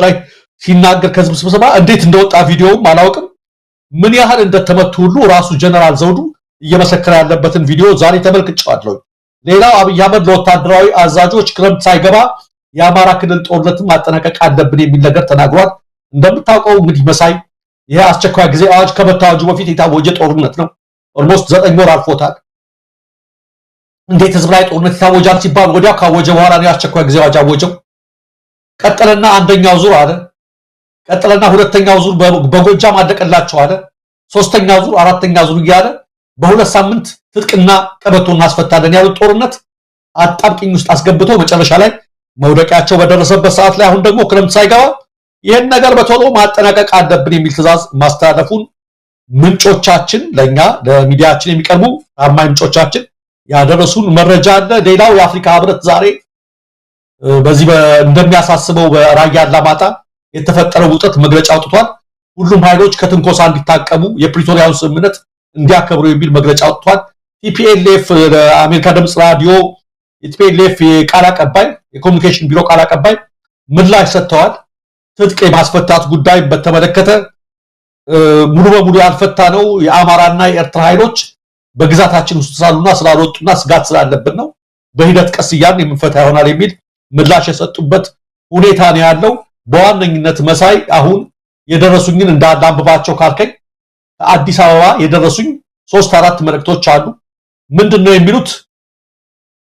ላይ ሲናገር ከህዝብ ስብሰባ እንዴት እንደወጣ ቪዲዮውም አላውቅም፣ ምን ያህል እንደተመቱ ሁሉ ራሱ ጀነራል ዘውዱ እየመሰከረ ያለበትን ቪዲዮ ዛሬ ተመልክቼዋለሁ። ሌላው አብይ አህመድ ለወታደራዊ አዛዦች ክረምት ሳይገባ የአማራ ክልል ጦርነትን ማጠናቀቅ አለብን የሚል ነገር ተናግሯል። እንደምታውቀው እንግዲህ መሳይ፣ ይሄ አስቸኳይ ጊዜ አዋጅ ከመታወጁ በፊት የታወጀ ጦርነት ነው። Almost 9 ወር አልፎታል። እንዴት ህዝብ ላይ ጦርነት ይታወጃል ሲባል ወዲያው ካወጀ በኋላ ነው የአስቸኳይ ጊዜ አዋጅ አወጀው። ቀጠለና አንደኛው ዙር አለ። ቀጠለና ሁለተኛው ዙር በጎጃም አለቀላቸው አለ። ሶስተኛው ዙር፣ አራተኛ ዙር እያለ በ2 ሳምንት ትጥቅና ቀበቶ እናስፈታለን ያሉት ጦርነት አጣብቂኝ ውስጥ አስገብቶ መጨረሻ ላይ መውደቂያቸው በደረሰበት ሰዓት ላይ አሁን ደግሞ ክረምት ሳይገባ ይህን ነገር በቶሎ ማጠናቀቅ አለብን የሚል ትዕዛዝ ማስተላለፉን ምንጮቻችን፣ ለኛ ለሚዲያችን የሚቀርቡ ታማኝ ምንጮቻችን ያደረሱን መረጃ አለ። ሌላው የአፍሪካ ህብረት ዛሬ በዚህ እንደሚያሳስበው በራያ አላማጣ የተፈጠረው ውጥረት መግለጫ አውጥቷል። ሁሉም ኃይሎች ከትንኮሳ እንዲታቀቡ፣ የፕሪቶሪያውን ስምምነት እንዲያከብሩ የሚል መግለጫ አውጥቷል። TPLF ለአሜሪካ ድምፅ ራዲዮ የ TPLF የቃል አቀባይ፣ የኮሚኒኬሽን ቢሮ ቃል አቀባይ ምላሽ ሰጥተዋል። ትጥቅ የማስፈታት ጉዳይ በተመለከተ ሙሉ በሙሉ ያልፈታ ነው የአማራና የኤርትራ ኃይሎች በግዛታችን ውስጥ ስላሉና ስላልወጡና ስጋት ስላለብን ነው። በሂደት ቀስ እያልን የምንፈታ ይሆናል የሚል ምላሽ የሰጡበት ሁኔታ ነው ያለው። በዋነኝነት መሳይ፣ አሁን የደረሱኝን እንዳለ አንብባቸው ካልከኝ ከአዲስ አበባ የደረሱኝ ሶስት አራት መልእክቶች አሉ። ምንድን ነው የሚሉት?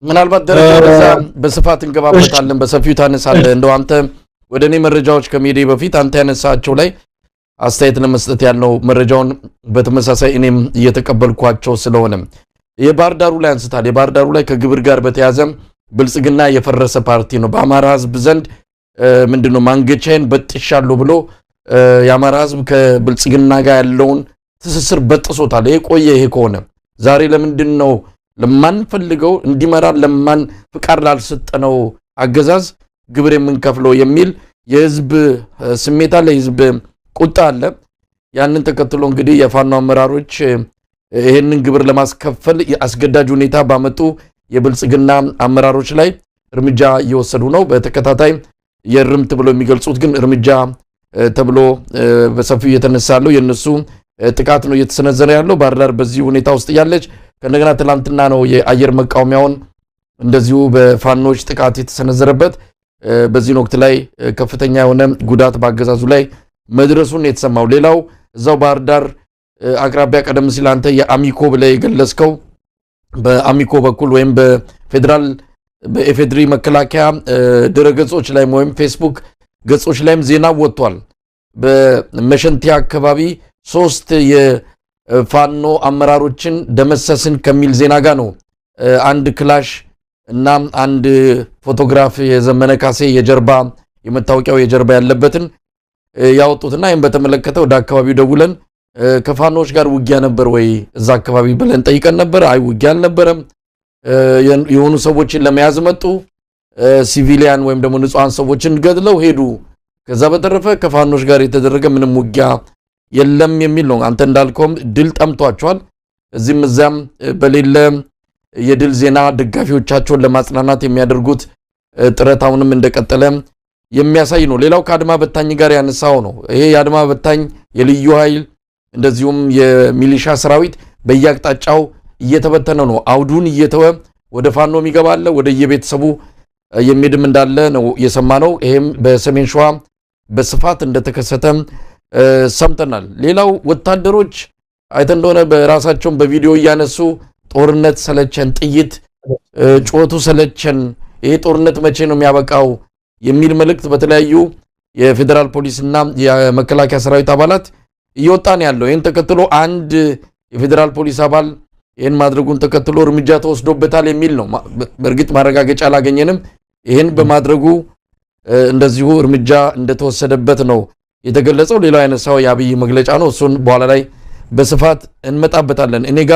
ምናልባት ደረጃ በዛ በስፋት እንገባበታለን፣ በሰፊው ታነሳለህ። እንደው አንተ ወደ እኔ መረጃዎች ከመሄዴ በፊት አንተ ያነሳቸው ላይ አስተያየት ለመስጠት ያለው መረጃውን በተመሳሳይ እኔም እየተቀበልኳቸው ስለሆነ የባህር ዳሩ ላይ አንስታል። የባህር ዳሩ ላይ ከግብር ጋር በተያዘ ብልጽግና የፈረሰ ፓርቲ ነው፣ በአማራ ሕዝብ ዘንድ ምንድነው ማንገቻዬን በጥሻለሁ ብሎ የአማራ ሕዝብ ከብልጽግና ጋር ያለውን ትስስር በጥሶታል። ይሄ ቆየ። ይሄ ከሆነ ዛሬ ለምንድን ነው ለማንፈልገው እንዲመራ ለማን ፍቃድ ላልሰጠነው አገዛዝ ግብር የምንከፍለው የሚል የህዝብ ስሜት አለ፣ የህዝብ ቁጣ አለ። ያንን ተከትሎ እንግዲህ የፋኖ አመራሮች ይህንን ግብር ለማስከፈል አስገዳጅ ሁኔታ ባመጡ የብልጽግና አመራሮች ላይ እርምጃ እየወሰዱ ነው። በተከታታይ የእርምት ብሎ የሚገልጹት ግን እርምጃ ተብሎ በሰፊው እየተነሳ ያለው የእነሱ ጥቃት ነው እየተሰነዘረ ያለው። ባህር ዳር በዚህ ሁኔታ ውስጥ እያለች ከእንደገና ትላንትና ነው የአየር መቃወሚያውን እንደዚሁ በፋኖች ጥቃት የተሰነዘረበት። በዚህን ወቅት ላይ ከፍተኛ የሆነ ጉዳት በአገዛዙ ላይ መድረሱን የተሰማው። ሌላው እዛው ባህር ዳር አቅራቢያ ቀደም ሲል አንተ የአሚኮ ብለህ የገለጽከው በአሚኮ በኩል ወይም በፌዴራል በኤፌድሪ መከላከያ ድረገጾች ላይም ወይም ፌስቡክ ገጾች ላይም ዜና ወጥቷል። በመሸንቲያ አካባቢ ሶስት የፋኖ አመራሮችን ደመሰስን ከሚል ዜና ጋር ነው አንድ ክላሽ እና አንድ ፎቶግራፍ የዘመነ ካሴ የጀርባ የመታወቂያው የጀርባ ያለበትን ያወጡትና ይህም በተመለከተ ወደ አካባቢው ደውለን ከፋኖች ጋር ውጊያ ነበር ወይ እዛ አካባቢ ብለን ጠይቀን ነበር። አይ፣ ውጊያ አልነበረም። የሆኑ ሰዎችን ለመያዝ መጡ። Civilian ወይም ደግሞ ንጹሐን ሰዎችን ገድለው ሄዱ። ከዛ በተረፈ ከፋኖች ጋር የተደረገ ምንም ውጊያ የለም የሚል ነው። አንተ እንዳልከውም ድል ጠምቷቸዋል። እዚህም እዚያም በሌለ የድል ዜና ደጋፊዎቻቸውን ለማጽናናት የሚያደርጉት ጥረት አሁንም እንደቀጠለ የሚያሳይ ነው። ሌላው ከአድማ በታኝ ጋር ያነሳው ነው። ይሄ የአድማ በታኝ የልዩ ኃይል እንደዚሁም የሚሊሻ ሰራዊት በየአቅጣጫው እየተበተነ ነው። አውዱን እየተወ ወደ ፋኖ የሚገባ አለ፣ ወደ የቤተሰቡ የሚሄድም እንዳለ ነው የሰማነው። ይሄም በሰሜን ሸዋ በስፋት እንደተከሰተ ሰምተናል። ሌላው ወታደሮች አይተ እንደሆነ በራሳቸውን በቪዲዮ እያነሱ ጦርነት ሰለቸን፣ ጥይት ጩኸቱ ሰለቸን፣ ይሄ ጦርነት መቼ ነው የሚያበቃው የሚል መልእክት በተለያዩ የፌዴራል ፖሊስና የመከላከያ ሰራዊት አባላት እየወጣ ነው ያለው። ይህን ተከትሎ አንድ የፌዴራል ፖሊስ አባል ይህን ማድረጉን ተከትሎ እርምጃ ተወስዶበታል የሚል ነው። በእርግጥ ማረጋገጫ አላገኘንም። ይህን በማድረጉ እንደዚሁ እርምጃ እንደተወሰደበት ነው የተገለጸው። ሌላው ያነሳው የአብይ መግለጫ ነው። እሱን በኋላ ላይ በስፋት እንመጣበታለን። እኔ ጋ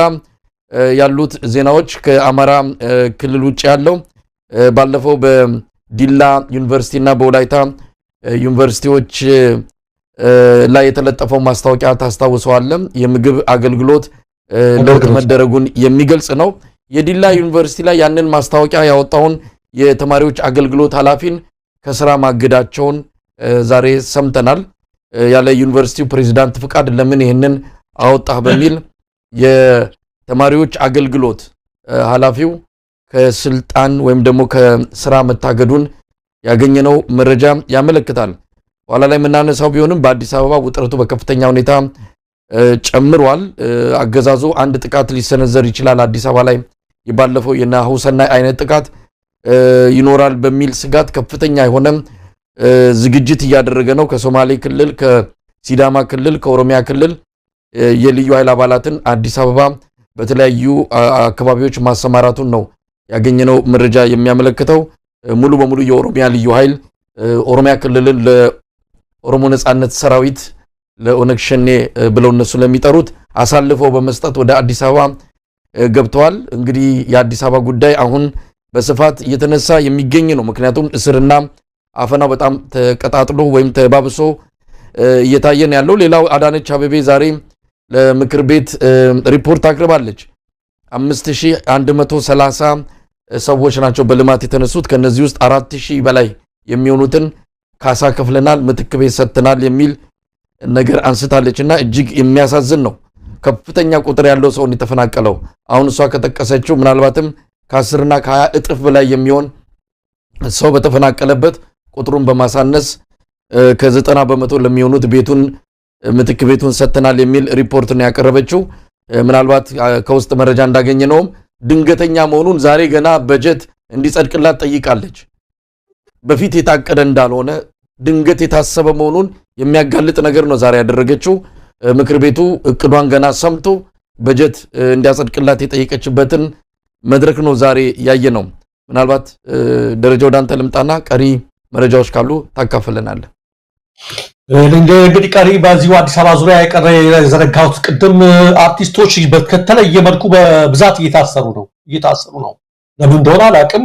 ያሉት ዜናዎች ከአማራ ክልል ውጭ ያለው ባለፈው በዲላ ዩኒቨርሲቲ እና በወላይታ ዩኒቨርሲቲዎች ላይ የተለጠፈው ማስታወቂያ ታስታውሰዋለህ። የምግብ አገልግሎት ለውጥ መደረጉን የሚገልጽ ነው። የዲላ ዩኒቨርሲቲ ላይ ያንን ማስታወቂያ ያወጣውን የተማሪዎች አገልግሎት ኃላፊን ከስራ ማገዳቸውን ዛሬ ሰምተናል። ያለ ዩኒቨርሲቲው ፕሬዚዳንት ፍቃድ ለምን ይህንን አወጣህ በሚል የተማሪዎች አገልግሎት ኃላፊው ከስልጣን ወይም ደግሞ ከስራ መታገዱን ያገኘነው መረጃ ያመለክታል። ኋላ ላይ የምናነሳው ቢሆንም በአዲስ አበባ ውጥረቱ በከፍተኛ ሁኔታ ጨምሯል። አገዛዙ አንድ ጥቃት ሊሰነዘር ይችላል አዲስ አበባ ላይ፣ የባለፈው የናሁሰናይ አይነት ጥቃት ይኖራል በሚል ስጋት ከፍተኛ የሆነ ዝግጅት እያደረገ ነው። ከሶማሌ ክልል፣ ከሲዳማ ክልል፣ ከኦሮሚያ ክልል የልዩ ኃይል አባላትን አዲስ አበባ በተለያዩ አካባቢዎች ማሰማራቱን ነው ያገኘነው መረጃ የሚያመለክተው። ሙሉ በሙሉ የኦሮሚያ ልዩ ኃይል ኦሮሚያ ክልልን ለኦሮሞ ነጻነት ሰራዊት፣ ለኦነግ ሸኔ ብለው እነሱ ለሚጠሩት አሳልፈው በመስጠት ወደ አዲስ አበባ ገብተዋል። እንግዲህ የአዲስ አበባ ጉዳይ አሁን በስፋት እየተነሳ የሚገኝ ነው። ምክንያቱም እስርና አፈናው በጣም ተቀጣጥሎ ወይም ተባብሶ እየታየን ያለው። ሌላው አዳነች አቤቤ ዛሬ ለምክር ቤት ሪፖርት አቅርባለች። 5130 ሰዎች ናቸው በልማት የተነሱት። ከነዚህ ውስጥ 4000 በላይ የሚሆኑትን ካሳ ከፍለናል፣ ምትክ ቤት ሰጥተናል የሚል ነገር አንስታለች እና እጅግ የሚያሳዝን ነው። ከፍተኛ ቁጥር ያለው ሰውን የተፈናቀለው አሁን እሷ ከጠቀሰችው ምናልባትም ከ10ና ከ20 እጥፍ በላይ የሚሆን ሰው በተፈናቀለበት ቁጥሩን በማሳነስ ከ90% ለሚሆኑት ቤቱን ምትክ ቤቱን ሰጥተናል የሚል ሪፖርት ነው ያቀረበችው። ምናልባት ከውስጥ መረጃ እንዳገኘ ነውም ድንገተኛ መሆኑን ዛሬ ገና በጀት እንዲጸድቅላት ጠይቃለች። በፊት የታቀደ እንዳልሆነ፣ ድንገት የታሰበ መሆኑን የሚያጋልጥ ነገር ነው ዛሬ ያደረገችው። ምክር ቤቱ እቅዷን ገና ሰምቶ በጀት እንዲያጸድቅላት የጠየቀችበትን መድረክ ነው ዛሬ ያየ ነው። ምናልባት ደረጃ ወደ አንተ ልምጣና ቀሪ መረጃዎች ካሉ ታካፍለናለህ። እንግዲህ ቀሪ በዚሁ አዲስ አበባ ዙሪያ የቀረ የዘረጋሁት ቅድም፣ አርቲስቶች በተለየ መልኩ በብዛት እየታሰሩ ነው። ለምን እንደሆነ አላውቅም።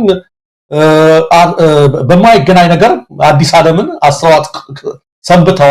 በማይገናኝ ነገር አዲስ ዓለምን አስረዋት ሰንብተዋል።